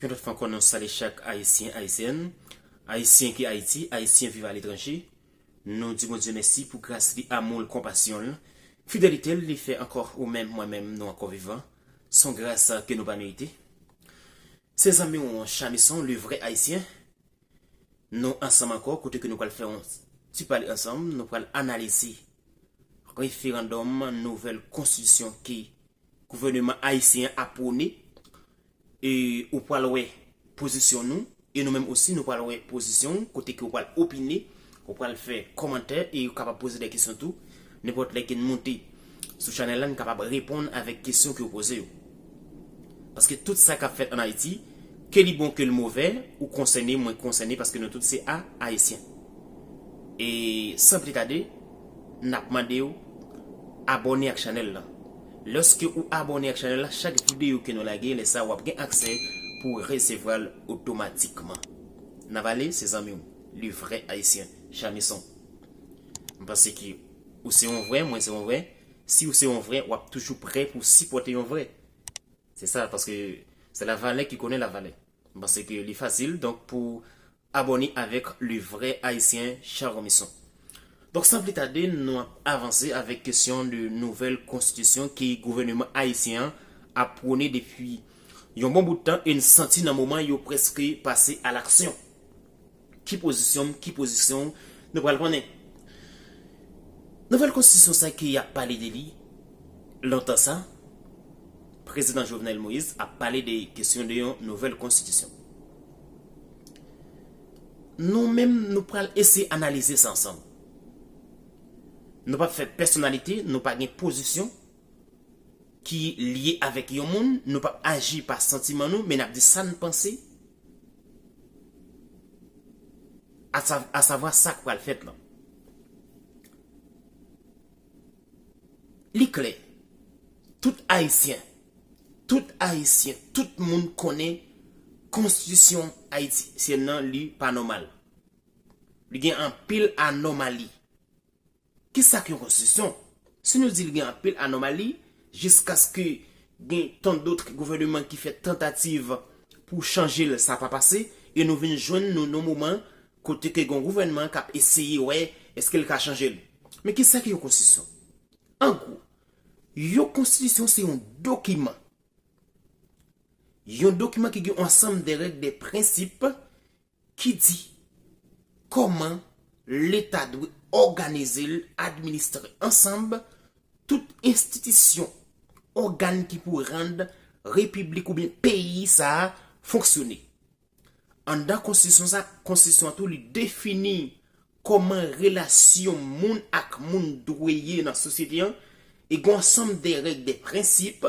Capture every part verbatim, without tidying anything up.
Yon lòt fwa ankò, nou salye chak Ayisyen, Ayisyèn, Ayisyen ki Ayiti, Ayisyen viv aletranje. Nou di Bondye mèsi pou gras li, amou l, konpasyon l, fidelite l, li fè ankò ou menm, mwen menm, nou ankò vivan. Se yon gras ke nou pa merite. Se zanmi w Chamison, le vrai Ayisyen. Nou ansanm ankò, kote ke nou pral fè yon ti pale ansanm, nou pral analize referandòm, nouvèl konstitisyon ke gouvènman ayisyen an ap pwone. E ou pral wè pozisyon nou, e nou menm osi nou pral wè pozisyon w, kote ke ou pral opine, ou pral fè kòmantè, e ou kapab poze de kesyon tou. Nenpòt lè ke n monte sou chanèl la, n kapab reponn avèk kesyon ke w poze yo. Paske tout sa k ap fèt ann Ayiti, ke li bon, ke l movè, ou konsène, mwen konsène, paske nou tout se a, Ayisyen. E san pli tade, n ap mande w abòne ak chanèl la. Lòske ou abòne ak chanèl la, chak videyo ke nou lage, lè sa w ap gen aksè pou resevwa l otomatikman. N ap ale, se zanmi w, le vrai Ayisyen, Chamison. M panse ke ou se yon vrè, mwen se yon vrè. Si ou se yon vrè, w ap toujou prè pou sipòte yon vrè. Se sa, paske se la valè ki konnen la valè. M panse ke li fasil, donk, pou abòne avèk le vrai Ayisyen Chamison. Donk, san pli tade, nou ap avanse avèk kesyon de nouvèl konstitisyon ke gouvènman ayisyen an ap pwone depi yon bon bout tan, e n santi nan moman yo prèske pase a laksyon. Ki pozisyon m, ki pozisyon w, nou pral konnen. Nouvèl konstitisyon sa ke y ap pale de li lontan sa, Prezidan Jovenel Moïse ap pale de kesyon de yon nouvèl konstitisyon. Nou menm, nou pral eseye analize sa ansanm. Nou p ap fè pèsonalite, nou pa gen pozisyon ki lye avèk yon moun, nou p ap aji pa santiman nou, men n ap di sa n panse, a sa, a savwa sa k pral fèt lan. Li klè, tout Ayisyen, tout Ayisyen, tout moun konnen konstitisyon ayisyèn nan, li pa nòmal. Li gen anpil anòmali. Kisa k yon konstitisyon? Si nou di l gen anpil anòmali, jiskaske gen tandot gouvènman ki fè tantativ pou chanje l, sa pa pase, e nou vin jwenn nou nan moman kote ke gen yon gouvènman k ap eseye wè èske l ka chanje l. Men kisa k yon konstitisyon? An gwo, yon konstitisyon se yon dokiman. Yon dokiman ki gen yon ansanm de règ, de prensip ki di kòman Leta dwe òganize l, administre ansanm tout enstitisyon, ògàn ki pou rann repiblik oubyen peyi sa a fonksyone. Anndan konstitisyon sa, konstitisyon an tou, li defini kòman relasyon moun ak moun dwe ye nan sosyete an, e gen yon ansanm de règ, de prensip,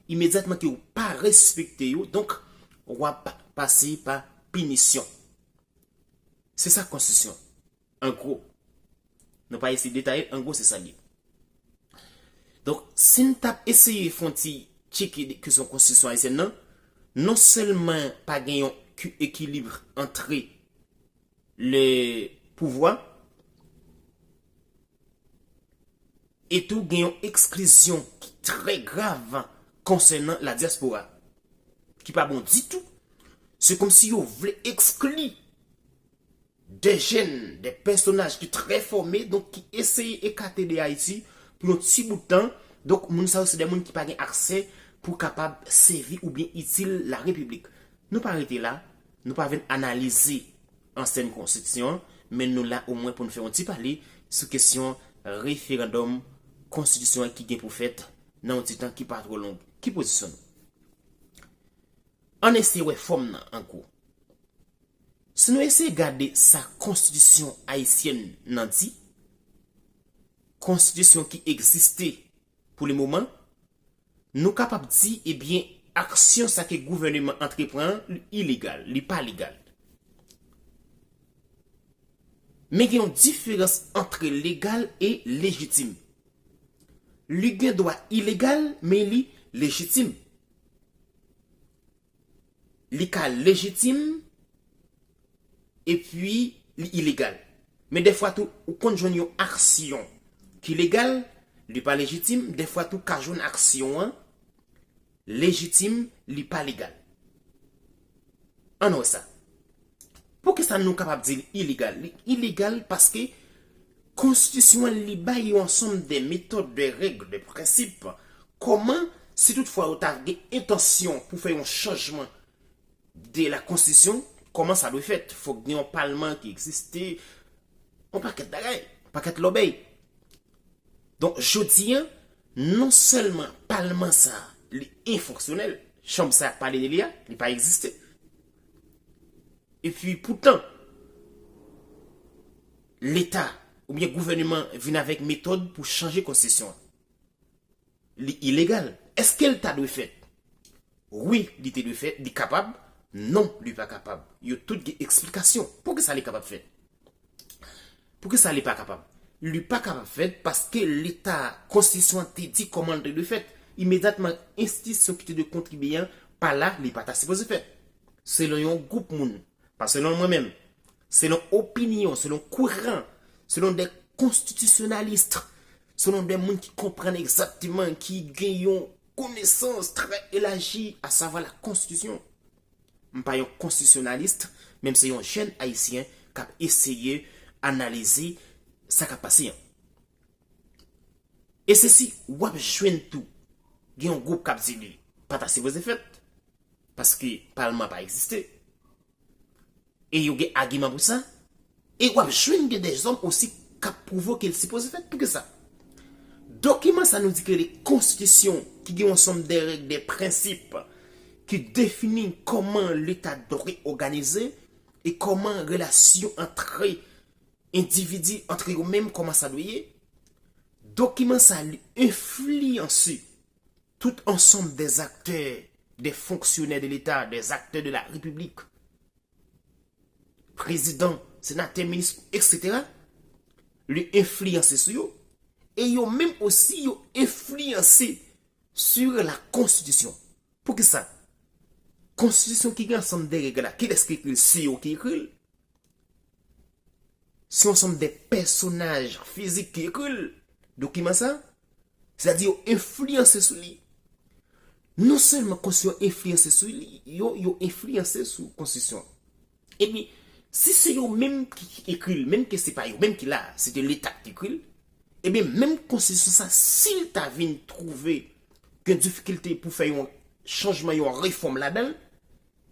imedyatman ke w pa respekte yo, donk, w ap pase pa pinisyon. Se sa konstitisyon. An gwo. Nou pa eseye detaye, an gwo, se sa l ye. Donk, si n t ap eseye fè yon ti tcheke de kesyon konstitisyon ayisyèn nan, non sèlman pa gen yon ki-, ekilib antre le pouvwa, e tou gen yon eksklizyon ki trè grav konsènan la dyaspora, ki pa bon ditou. Se kòmsi yo vle ekskli de jèn, de pèsonaj ki trè fòme, donk ki eseye ekate de Ayiti pou yon ti bout tan. Donk, moun sa yo se de moun ki pa gen aksè pou kapab sèvi oubyen itil la repiblik. Nou pa rete la, nou pa vin analize ansyen konstitisyon an, men nou la omwen pou n fè yon ti pale sou kesyon referandòm konstitisyon an ki gen pou fèt nan yon ti tan ki pa twò long. Ki pozisyon nou? Ann eseye wè fòm nan, an gwo. Si nou eseye gade sa konstitisyon ayisyèn nan di, konstitisyon ki egziste pou le moman, nou kapab di, ebyen, aksyon sa ke gouvènman antreprann an, li ilegal, li pa legal. Men gen yon diferans antre legal e lejitim. Li gen dwa ilegal, men li lejitim. Li ka lejitim, epi li ilegal. Men dèfwa tou, ou konn jwenn yon aksyon ki legal, li pa lejitim, dèfwa tou ka jwenn aksyon an lejitim, li pa legal. Ann wè sa. Poukisa nou kapab di li ilegal? Li ilegal paske konstitisyon an li bay yon ansanm de metòd, de règ, de prensip. Kòman, si toutfwa yo ta gen entansyon pou fè yon chanjman de la konstitisyon, kòman sa dwe fèt? Fòk gen yon palman ki egziste, yon pakèt bagay, yon pakèt lòbèy. Donk, jodi a, non sèlman palman sa, li enfonksyonèl, chanm sa ap pale de li a, li pa egziste. Epi poutan, Leta oubyen gouvènman vin avèk metòd pou chanje konstitisyon an. Li ilegal. Èske l ta dwe fèt? Wi, li te dwe fèt, li kapab. Non, li pa kapab. Yo tout gen eksplikasyon. Poukisa li kapab fèt? Poukisa li pa kapab? Li pa kapab fèt paske Leta, konstitisyon an te di kòman l te dwe fèt. Imedyatman, enstitisyon ki te dwe kontribye an pa la, li pa ta sipoze fèt. Selon yon gwoup moun, pa selon mwen menm, selon opinyon, selon kouran, selon de konstitisyonalis, selon de moun ki konprann egzakteman, ki gen yon konesans trè elaji, asavwa la konstitisyon. M pa yon konstitisyonalis, men m se yon jèn ayisyen k ap eseye analize sa k ap pase an. E se si w ap jwenn tou, gen yon gwoup k ap di li pa ta sipoze fèt, paske palman pa egziste. E yo gen agiman pou sa. E w ap jwenn gen de zòm osi k ap pwouve ke l sipoze fèt. Poukisa? Dokiman sa nou di ke li konstitisyon ki gen yon ansanm de règ, de prensip ki defini kòman Leta dwe òganize e kòman relasyon antre endividi, antre yo menm, kòman sa dwe ye. Dokiman sa li enfliyanse tout ansanm de aktè, de fonksyonè de Leta, de aktè de la Repiblik, prezidan, senatè, minis, etsetera, li enfliyanse sou yo. E yo menm osi, yo enfliyanse sur la konstitisyon. Poukisa? Konstitisyon ki gen ansanm de règ la, kilès ki ekri l? Se yo ki ekri l. Se yon ansanm de pèsonaj fizik ki ekri l, dokiman sa. Sètadi yo enfliyanse sou li. Non sèlman konstitisyon enfliyanse sou li, yo, yo enfliyanse sou konstitisyon. Ebyen, si se yo menm ki ekri l, menm ke se pa yo menm ki la, se te Leta ki ekri l, ebyen, menm konstitisyon sa, si l ta vin twouve gen difikilte pou fè yon chanjman, yon refòm ladan l,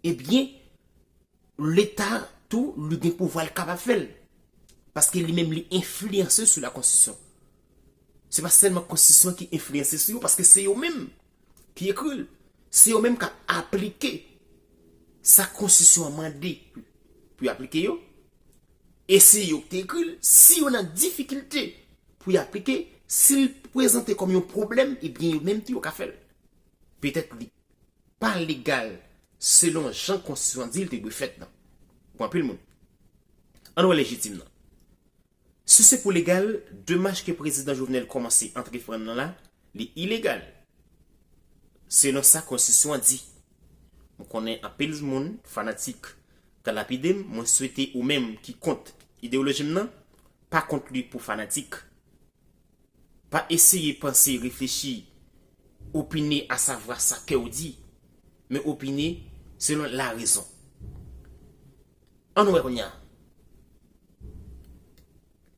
ebyen, Leta tou, li gen pouvwa, l kapab fè l. Paske li menm, li enfliyanse sou la konstitisyon. Se pa sèlman konstitisyon ki enfliyanse sou yo, paske se yo menm ki ekri l. Se yo menm k ap aplike sa konstitisyon an mande pou yo aplike yo. E se yo ki te ekri l. Si yo nan difikilte pou yo aplike, si l prezante kòm yon pwoblèm, ebyen, yo menm tou yo ka fè l. Petèt li pa legal selon jan konstitisyon an di l te dwe fèt nan. Pou anpil moun. Ann wè lejitim nan. Si se pou legal, demach ke prezidan Jovenel kòmanse antreprann nan la, li ilegal. Selon sa konstitisyon an di. M konnen anpil moun, fanatik, ka lapide m, mwen swete ou menm ki kont ideyoloji m nan, pa kont li pou fanatik. Pa eseye panse, reflechi, opine asavwa sa kè w di, men opine selon larezon. Ann wè kounye a.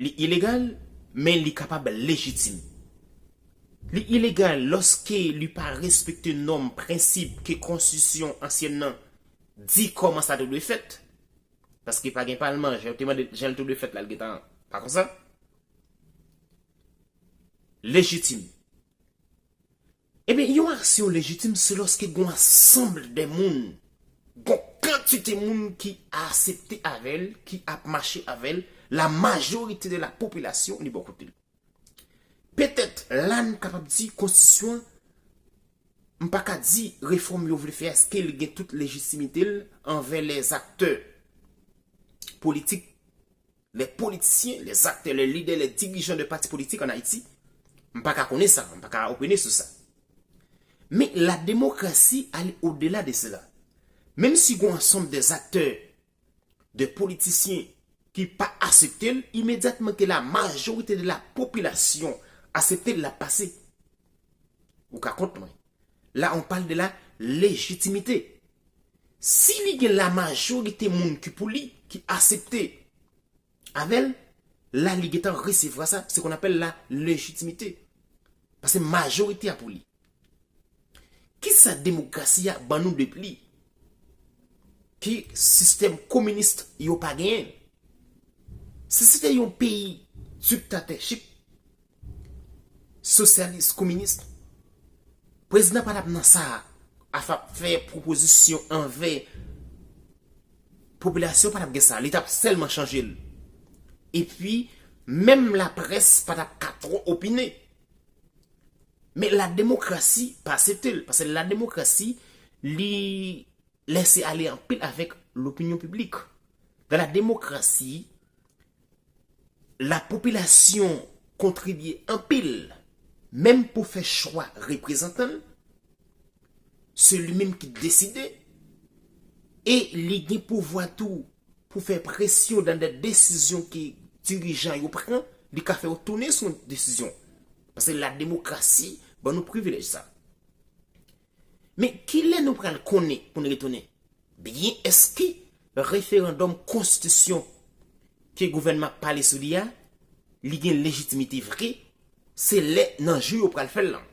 Li ilegal, men li kapab lejitim. Li ilegal lòske li pa respekte nòm, prensip ke konstitisyon ansyèn nan di kòman sa te dwe fèt. Paske pa gen palman, jan yo te mande, jan l te dwe fèt la, l gentan pa konsa. Lejitim. Ebyen, yon aksyon lejitim, se lòske gon ansanm de moun, gon kantite moun ki aksepte avè l, ki ap mache avè l, la majorité de la population, li bò kote l. Petèt, la n kapab di konstitisyon an, m pa ka di refòm yo vle fè, èske l gen tout lejitimite l anvè lèzaktè politik, les politiciens, les acteurs, les leaders, les dirigeants de partis politiques en Haïti? M pa ka konnen sa, m pa ka opine sou sa. Men la démocratie ale odela de sela. Menm si gon ansanm de aktè, de politisyen ki pa aksepte l, imedyatman ke la majorité de la population aksepte l, l ap pase. Ou ka kont mwen. La, on parle de la légitimité. Si li gen la majorite moun ki pou li, ki aksepte avè l, la li gentan resevwa sa, se qu'on appelle la légitimité. Paske majorite a pou li. Kisa demokrasi a ban nou de pli? Ki sistèm kominis yo pa genyen? Si se te yon peyi diktatèchip, sosyalis, kominis, prezidan pa t ap nan sa a, ap fè pwopozisyon anvè popilasyon, pa t ap gen sa. Li t ap sèlman chanje l. Epi, menm laprès pa t ap ka twò opine. Men la demokrasi pa aksepte l, paske la demokrasi, li lese ale anpil avèk lopinyon piblik. Dan la demokrasi, la popilasyon kontribye anpil, menm pou fè chwa reprezantan l, se li menm ki deside, e li gen pouvwa tou pou fè presyon dan de desizyon ke dirijan yo pran, li ka fè yo tounen sou yon desizyon. Paske la demokrasi ban nou privilèj sa. Men kilè nou pral konnen pou n retounen? Byen, èske referandòm konstitisyon ke gouvènman ap pale sou li a, li gen lejitimite vre? Se lè nan jou yo pral fè l lan.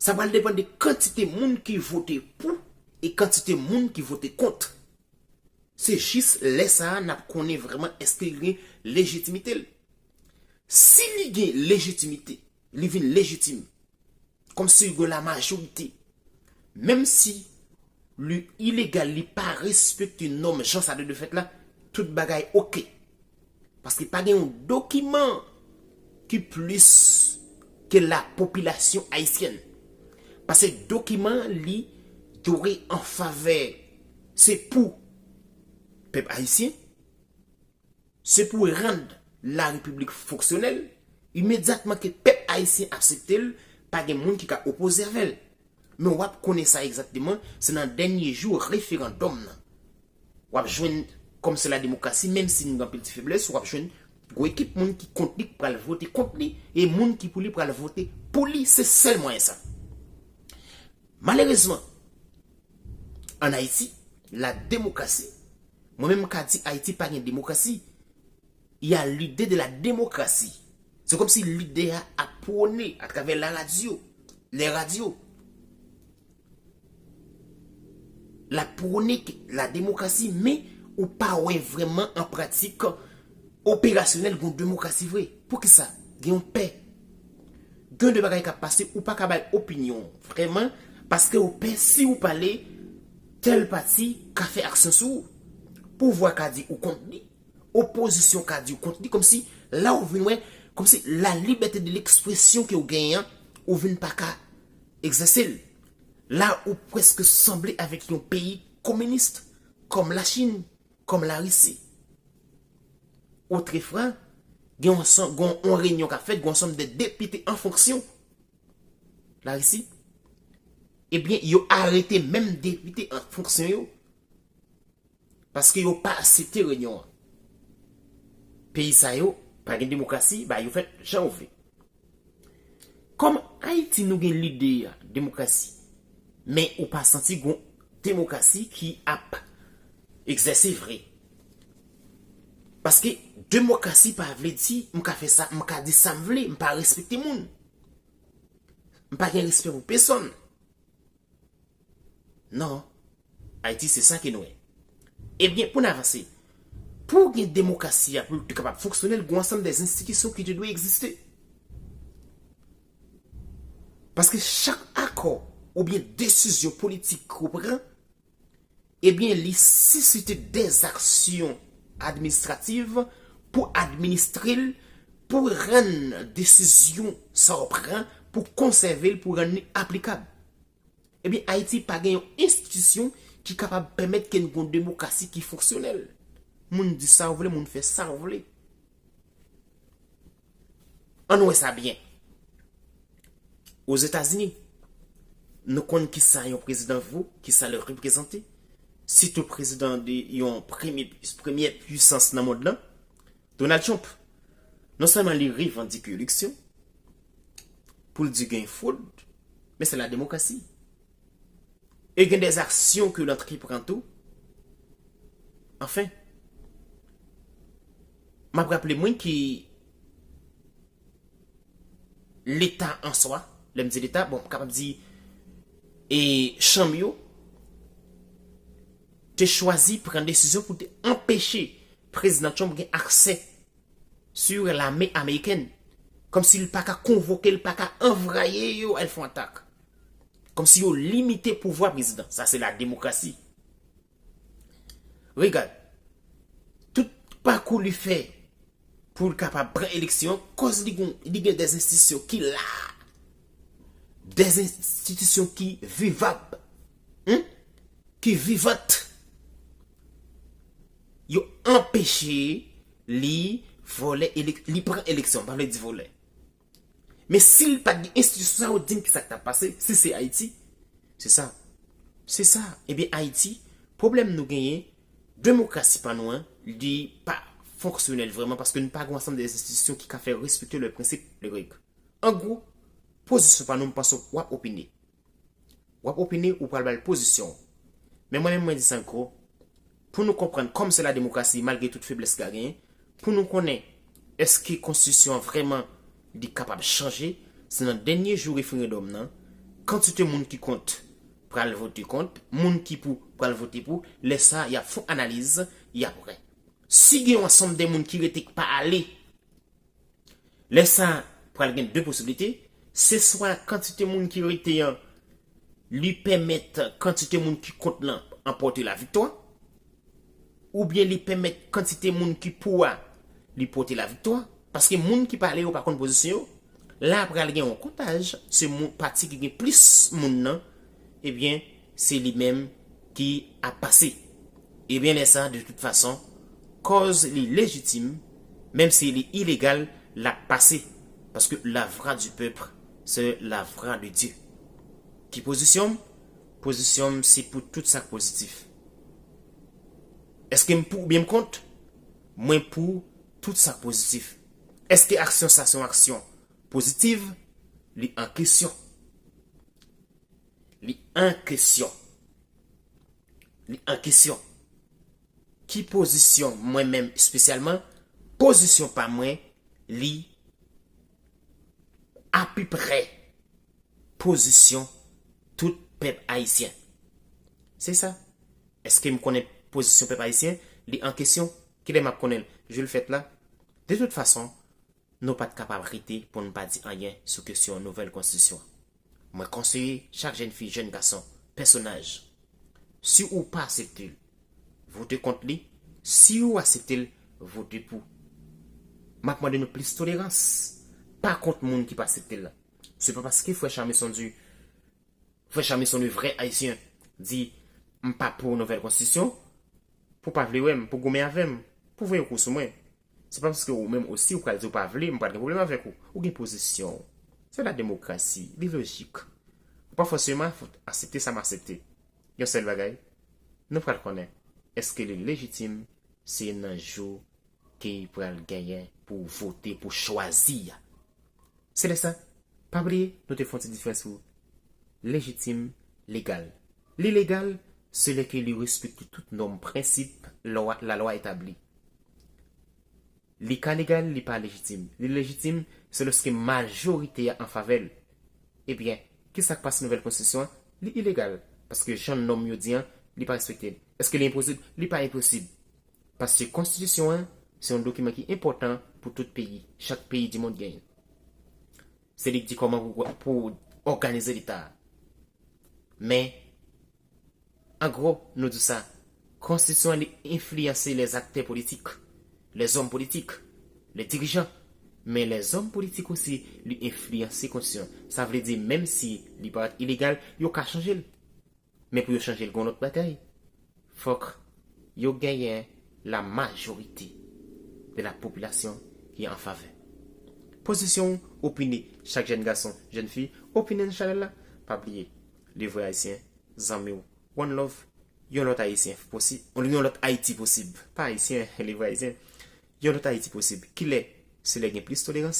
Sa pral depann de kantite moun ki vote pou e kantite moun ki vote kont. Se jis lè sa a n ap konnen vrèman èske li gen lejitimite l. Si li gen lejitimite, li vin lejitim, kòmsi li gen la majorite, menm si li ilegal, li pa respekte nòm jan sa te dwe fèt la, tout bagay oke. Paske pa gen yon dokiman ki plis ke la popilasyon ayisyèn. Paske dokiman li dwe an favè, se pou pèp ayisyen, se pou rann la repiblik fonksyonèl, imedyatman ke pèp ayisyen aksepte l, pa gen moun ki ka opoze avè l. Men w ap konnen sa egzakteman, se nan dènye jou referandòm nan. W ap jwenn, kòm se la demokrasi, menm si nou gen anpil ti feblès, w ap jwenn gwo ekip moun ki kont li k pral vote kont li, e moun ki pou li pral vote pou li, se sèl mwayen sa. Malerezman, ann Ayiti, la demokrasi, mwen menm m ka di Ayiti pa gen demokrasi. Il y a l'idée de la démocratie. Se kòmsi lide a ap pwone atravè la radyo, les radios. L ap pwone la demokrasi, men ou pa wè vrèman an pratik operasyonèl gen yon demokrasi vre. Poukisa? Gen yon pè. Gen de bagay k ap pase, ou pa ka bay opinyon vrèman, paske ou pè si ou pale, tèl pati ka fè aksyon sou ou. Pouvwa ka di ou kont li, opozisyon ka di ou kont li, kòmsi la ou vin wè, kòmsi la libète de lekspresyon ke ou genyen an, ou vin pa ka egzèse l. La ou prèske sanble avèk yon peyi kominis, kòm Lachin, kòm Larisi. Otrefwa, gen yon, gen yon reyinyon k ap fèt, gen yon sanm de depite an fonksyon Larisi. Ebyen, yo arete menm depite an fonksyon yo, paske yo pa aksepte reyinyon an. Peyi sa yo, pa gen demokrasi, ba yo fèt jan yo vle. Kòm Ayiti nou gen lide a demokrasi, men ou pa santi gon demokrasi ki ap egzèse vre. Paske demokrasi pa vle di m ka fè sa, m ka di sa m vle, m pa respekte moun. M pa gen respè pou pèsonn. Non. Ayiti, se sa ke nou ye. Ebyen, pou n avanse, pou gen demokrasi a, pou l te kapab fonksyonèl, gen yon ansanm de enstitisyon ki te dwe egziste. Paske chak akò oubyen desizyon politik ou pran, ebyen, li sisite de aksyon administrativ pou administre l, pou rann desizyon sa w pran, pou konsève l, pou rann li aplikab. Ebyen, Ayiti pa gen yon enstitisyon ki kapab pèmèt ke n gen yon demokrasi ki fonksyonèl. Moun di sa w vle, moun fè sa w vle. Ann wè sa byen. Ozetazini, nou konn kisa yon prezidan vo, kisa l reprezante. Sitou prezidan de yon premye, premyè pwisans nan mond lan, Donald Trump, non sèlman li revandike eleksyon, pou l di gen fwod, men se la demokrasi. E gen de aksyon ke l antreprann tou. Anfen, m ap raple mwen ke Leta an swa, lè m di Leta, bon, m kapab di e chanm yo, te chwazi pran desizyon pou te anpeche Prezidan Trump gen aksè sou lame amerikèn. Kòmsi l pa ka konvoke, l pa ka anvwaye yo al fè yon atak. Kòmsi yo limite pouvwa prezidan. Sa se la demokrasi. Regard, tout pakou li fè pou l kapab pran eleksyon, kòz li gon, li gen des enstitisyon ki la, des enstitisyon ki vivab, hmm? Ki vivant. Yo anpeche li vòlè elek-, li pran eleksyon, m pa vle di vòlè. Men si l pa t gen enstitisyon sa yo, di m ki sa k t ap pase, si se Ayiti, se sa. Se sa. Ebyen, Ayiti, pwoblèm nou genyen, demokrasi pa nou an, li pa fonksyonèl vrèman, paske nou pa gen yon ansanm de enstitisyon ki ka fè respekte le prensip, le règ. An gwo, pozisyon pa nou, m panse w ap opine. W ap opine, ou pral ba l pozisyon w. Men mwen menm, mwen di sa gwo, pou nou konprann kòman se la demokrasi, malgre tout feblès ki ka genyen, pou nou konnen èske konstitisyon an vrèman li kapab chanje, se nan dènye jou referandòm nan, kantite moun ki kont pral vote kont, moun ki pou pral vote pou, lè sa y ap fè yon analiz, y ap wè. Si gen yon ansanm de moun ki rete, ki pa ale, lè sa, pral gen de posiblite, se swa kantite moun ki rete an, li pèmèt kantite moun ki kont lan anpòte laviktwa, oubyen li pèmèt kantite moun ki pou a, li pote laviktwa. Paske moun ki pale yo pa konn pozisyon yo, la pral gen yon kontaj, se moun, pati ki gen plis moun nan, ebyen, se li menm ki ap pase. Ebyen, lè sa, de tout fason, kòz li lejitim, menm si li ilegal, l ap pase. Paske la voix du peuple, c'est la voix de Dieu. Ki pozisyon m? Pozisyon m, se pou tout sa k pozitif. Èske m pou oubyen m kont? Mwen pou tout sa k pozitif. Èske aksyon sa se yon aksyon pozitiv? Li an kesyon. Li an kesyon. Li an kesyon. Ki pozisyon mwen menm espesyalman? Pozisyon pa mwen, li apiprè pozisyon tout pèp ayisyen. Se sa. Èske m konnen pozisyon pèp ayisyen? Li an kesyon. Kilè m ap konnen l? Jou l fèt la? De tout fason, nou pa t kapab rete pou n pa di anyen sou kesyon nouvèl konstitisyon an. Mwen konseye chak jèn fi, jèn gason, pèsonaj, si ou pa aksepte l, vote kont li. Si ou aksepte l, vote pou. M ap mande nou plis tolerans. Pa kont moun ki pa aksepte l la. Se pa paske frè Chami se yon di, frè Chami se yon vrè ayisyen, di, "M pa pou nouvèl konstitisyon," pou pa vle wè m, pou goumen avè m, pou voye kou sou mwen. Se pa paske ou menm osi ou pral di ou pa vle, m pral gen pwoblèm avèk ou. Ou gen pozisyon w. Se la demokrasi, li lojik. Ou pa fòseman aksepte sa m aksepte. Yon sèl bagay, nou pral konnen èske li lejitim, se nan jou ke pral genyen pou vote, pou chwazi a. Se lè sa, pa bliye, nou te fè yon ti diferans pou lejitim, legal. Li legal, se lè ke li respekte tout nòm, prensip, lwa, lalwa etabli. Li ka legal, li pa lejitim. Li lejitim, se lòske majorite a an favè l. Ebyen, kisa k pase nouvèl konstitisyon an? Li ilegal. Paske jan nòm yo di an, li pa respekte l. Èske li enposib? Li pa enposib. Paske konstitisyon an, se yon dokiman ki enpòtan pou tout peyi. Chak peyi di mond genyen. Se li k di kòman pou, pou òganize leta a. Men, an gwo, nou di sa, konstitisyon an li enfliyanse les acteurs politiques, les hommes politiques, les dirigeants. Men les hommes politiques osi, li enfliyanse konstitisyon an. Sa vle di, menm si li parèt ilegal, yo ka chanje l. Men pou yo chanje l, gen yon lòt bagay. Fòk yo genyen la majorite de la popilasyon ki an favè. Pozisyon w, opine, chak jèn gason, jèn fi, opine nan chanèl la. Pa bliye, Le Vrai Haïtien, zanmi w, one love, yon lòt ayisyen posib, yon lòt Ayiti posib. Pa ayisyen, Le Vrai Haïtien, yon lòt Ayiti posib. Kilè? Se lè gen plis tolerans,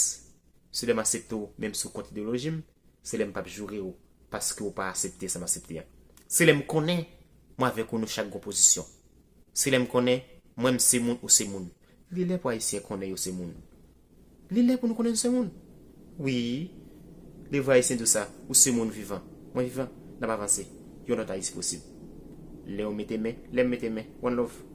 se lè m aksepte w, menm si w kont ideoloji m, se lè m p ap joure w, paske w pa aksepte sa m aksepte an. Se lè m konnen mwen avèk ou nou chak gon pozisyon. Se lè m konnen mwen m se moun, ou se moun. Li lè pou Ayisyen konnen yo se moun. Li lè pou nou konnen nou se moun. Wi, lè vre Ayisyen di w sa, ou se moun vivan. Mwen vivan, n ap avanse. Yon lòt Ayiti posib. Lè w mete men, lè m mete men. One love.